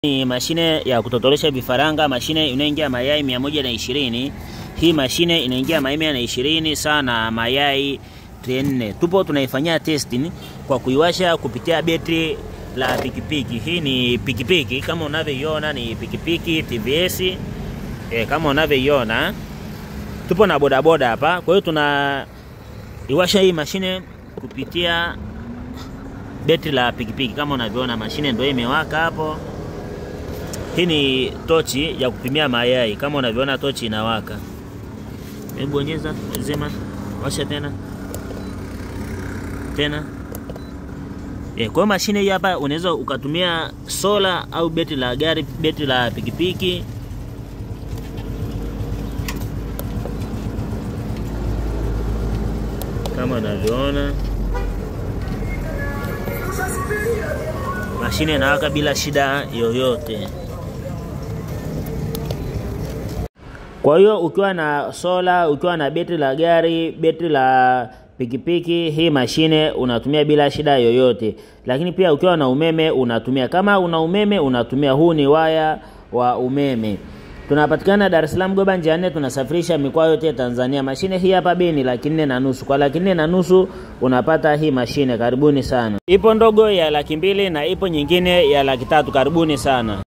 Ni mashine ya kutotolesha vifaranga, mashine inaingia mayai 120. Hii mashine inaingia mayai 120 sana mayai 4. Tupo tunaifanyia testing kwa kuiwasha kupitia betri la pikipiki. Hii ni pikipiki kama unavyoiona, ni pikipiki TVS. Kama unavyoiona. Tupo na bodaboda hapa. Kwa hiyo tunaiwasha hii mashine kupitia betri la pikipiki. Kama unavyoona mashine ndio imewaka hapo. Hii ni tochi ya kupimia mayai. Kama unavyoona tochi inawaka. Hebu bonyeza, zima, washa tena. Tena. Kwa mashine hii hapa unaweza ukatumia sola au betri la gari, betri la pikipiki. Kama unavyoona mashine inawaka bila shida yoyote. Kwa hiyo ukiwa na sola, ukiwa na betri la gari, betri la pikipiki, hii mashine unatumia bila shida yoyote. Lakini pia ukiwa na umeme unatumia. Kama una umeme unatumia, huu ni waya wa umeme. Tunapatikana Dar es Salaam Goba njia 4, tunasafirisha mikoa yote ya Tanzania. Mashine hii hapa bei ni 450. Kwa 450 unapata hii mashine. Karibuni sana. Ipo ndogo ya 200,000 na ipo nyingine ya 300,000. Karibuni sana.